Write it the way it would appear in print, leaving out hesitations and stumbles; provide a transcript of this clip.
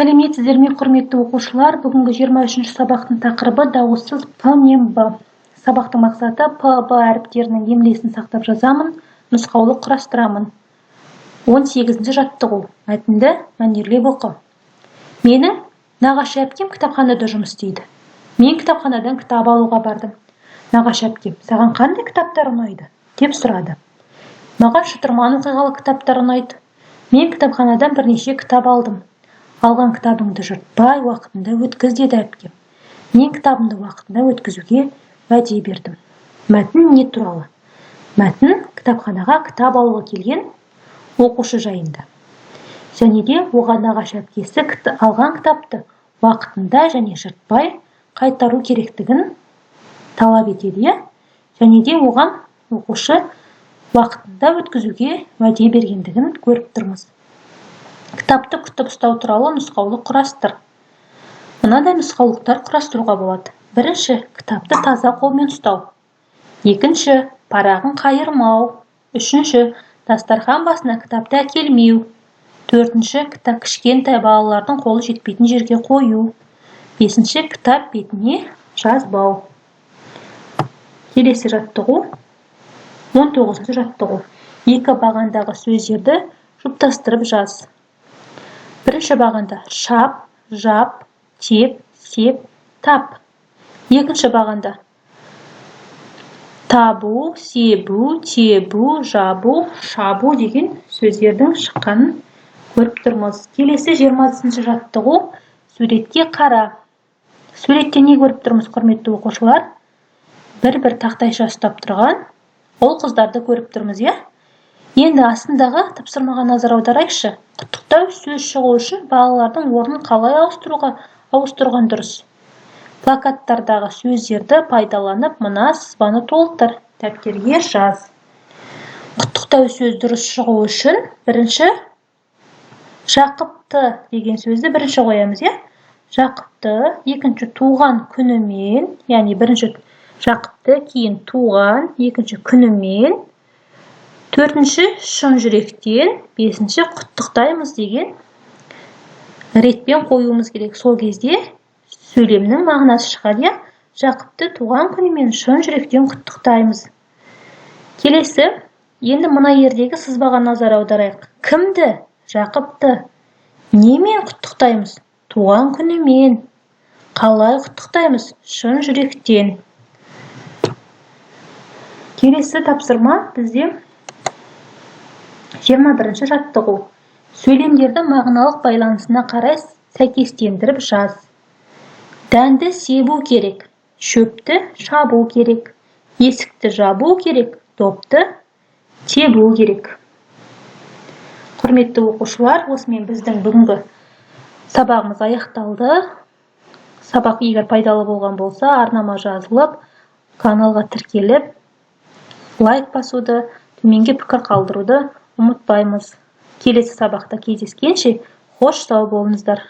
Сәлеметсіздер ме, құрметті оқушылар! Бүгінгі 23-ші сабақтың тақырыбы: дауыссыз п мен б. Сабақтың мақсаты: п, б әріптерінің емлесін сақтап жазамын, нұсқаулық құрастырамын. 18-ші жаттығу. Мәтінді мәнерлеп оқы. Менің нағашы әпкем кітапханада жұмыс істейді. Мен кітапханадан кітап алуға бардым. Нағашы әпкем: «Саған қандай кітаптар ұнайды?» – деп сұрады. Маған шытырман оқиғалы кітаптар ұнайды. Мен кітапханадан бірнеше кітап алдым. «Алған кітабыңды жыртпай, уақытында өткіз», – деді әпкем. Мен кітабымды уақытында өткізуге уәде бердім. Мәтін не туралы? Мәтін кітапханаға кітап алуға келген оқушы жайында және де оған нағашы әпкесі алған кітапты уақытында және жыртпай қайтару керектігін талап етеді, иә, және де оған оқушы уақытында өткізуге уәде бергендігін көріп тұрмыз. Кітапты күтіп ұстау туралы нұсқаулық құрастыр. Мынадай нұсқаулықтар құрастыруға болады: бірінші, кітапты таза қолмен ұстау; екінші, парағын қайырмау; үшінші, дастархан басына кітапты әкелмеу; төртінші, кітап кішкентай балалардың қолы жетпейтін жерге қою; бесінші, кітап бетіне жазбау. Келесі жаттығу, 19 жаттығу. Екі бағандағы сөздерді жұптастырып жаз. Бірінші бағанда: шап, жап, теп, сеп, тап. Екінші бағанда: табу, себу, тебу, жабу, шабу деген сөздердің шыққанын көріп тұрмыз. Келесі 20-шы жаттығу. Суретке қара. Суретте не көріп тұрмыз, құрметті оқушылар? Бір бір тақтайша ұстап тұрған ұл қыздарды көріп тұрмыз, иә. Енді астындағы тапсырмаға назар аударайықшы. Құттықтау сөз шығу үшін балалардың орнын қалай ауыстырған дұрыс? Плакаттардағы сөздерді пайдаланып, мына сызбаны толтыр, дәптерге жаз. Құттықтау сөз дұрыс шығу үшін бірінші «Жақыпты» деген сөзді бірінші қоямыз, иә. «Жақыпты», екінші «туған күнімен», яғни бірінші «Жақыпты», кейін «туған», екінші «күнімен», төртінші «шын жүректен», бесінші «құттықтаймыз» деген ретпен қоюымыз керек. Сол кезде сөйлемнің мағынасы шығады, иә: «Жақыпты туған күнімен шын жүректен құттықтаймыз». Келесі, енді мына жердегі сызбаға назар аударайық. Кімді? Жақыпты. Немен құттықтаймыз? Туған күнімен. Қалай құттықтаймыз? Шын жүректен. Келесі тапсырма бізде 21-ші жаттығу. Сөйлемдерді мағыналық байланысына қарай сәйкестендіріп жаз. Дәнді себу керек, шөпті шабу керек, есікті жабу керек, допты тебу керек. Құрметті оқушылар, осымен біздің бүгінгі сабағымыз аяқталды. Сабақ егер пайдалы болған болса, арнама жазылып, каналға тіркеліп, лайк басуды, төменге пікір қалдыруды ұмытпаймыз. Келесі сабақта кездескенше, қош, сау болыңыздар!